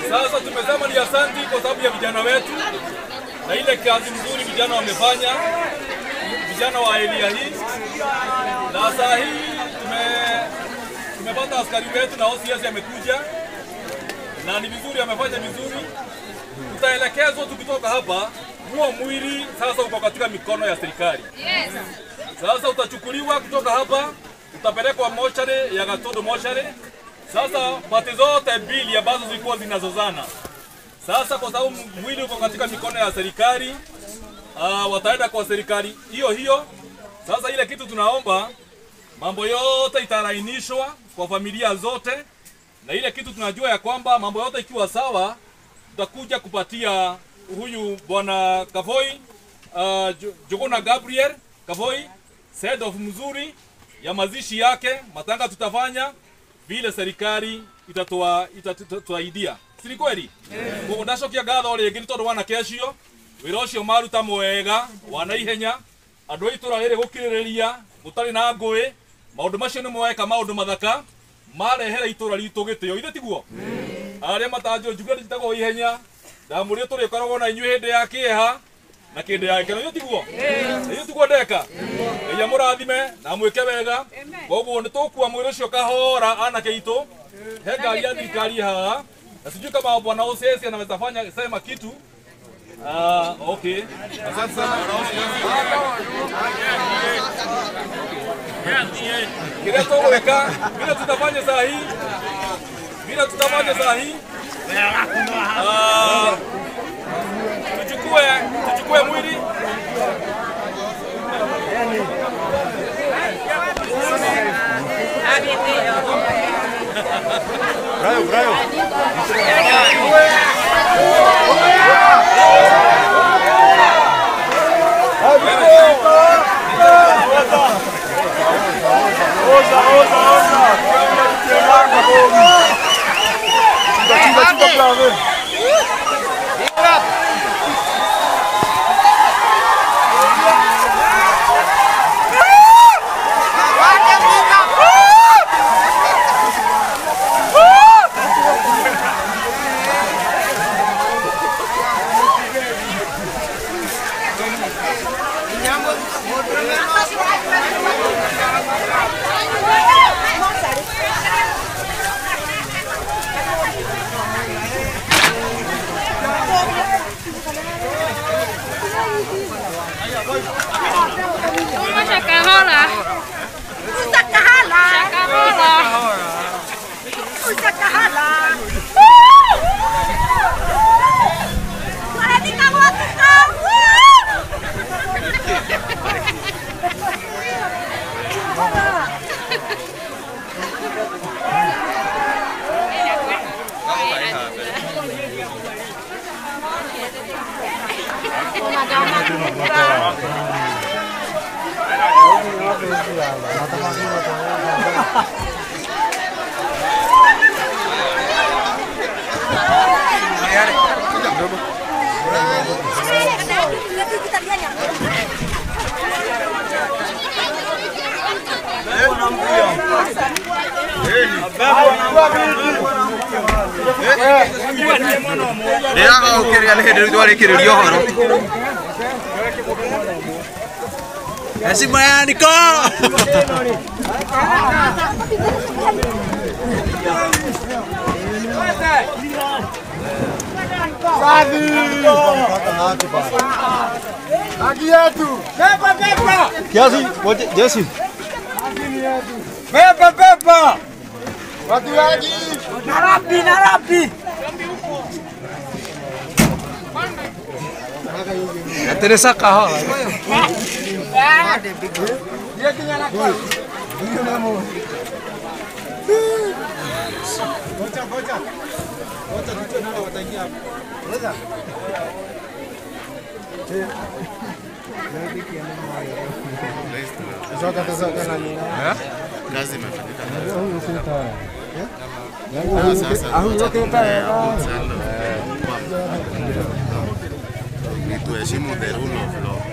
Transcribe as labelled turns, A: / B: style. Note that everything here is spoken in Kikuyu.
A: Sasa tumesema ni asanti kwa sababu ya vijana wetu na ile kazi nzuri vijana wamefanya, vijana wa area hii. Na saa hii tumepata askari wetu na OCS amekuja na ni vizuri, amefanya vizuri. Tutaelekezwa tukitoka hapa, huo mwili sasa uko katika mikono ya serikali.
B: Yes.
A: Sasa utachukuliwa kutoka hapa, utapelekwa mochari ya Gatondo mochari. Sasa pati zote mbili ambazo zilikuwa zinazozana, sasa kwa sababu mwili uko katika mikono ya serikali, wataenda kwa serikali hiyo hiyo. Sasa ile kitu tunaomba, mambo yote italainishwa kwa familia zote, na ile kitu tunajua ya kwamba mambo yote ikiwa sawa, tutakuja kupatia huyu bwana Kavoi, Jogona Gabriel Kavoi, send off mzuri ya mazishi yake. Matanga tutafanya vile serikali itatuaidia. Si kweli? Koguo ndacokia ngatho rĩngĩ nĩ tondũ wanake acio wĩra ũcio maruta mwega wa naihenya, andũ a itũra rĩrĩ gũkirĩrĩria gũtarĩ na ngũĩ, maũndũ macio nĩ mweka maũndũ mathaka marehera itũra ritũ gĩtĩo, ithe tiguo? Arĩa matanjũĩ njuge njĩtagwo Ihenya, ndamũrio tũrĩkoragwo na inyuĩ hĩndĩ ya kĩeha na kĩndĩ ya gĩkeno, ithe tiguo? Ithe tiguo ndeka? Ngai amũrathime na amwĩke wega. Koguo nĩ tũkua mwĩrĩ ũcio kahora anake itũ, he ngari ya thirikari haha, na sijui kama bwana OCS anaweza fanya sema kitu. Okay. Asante sana bwana OCS. Kile tũgwĩka, vile tutafanya saa hii, vile tutafanya saa hii, tuchukue mwili.
B: Brayo, brayo. Oza, oza, oza.
C: Jesse.
D: Pepa, pepa. Watu lagi. Narapi, narapi.
C: Teresa kaho.
E: Kazi imefanyika. Ni tuheshimu the rule of law.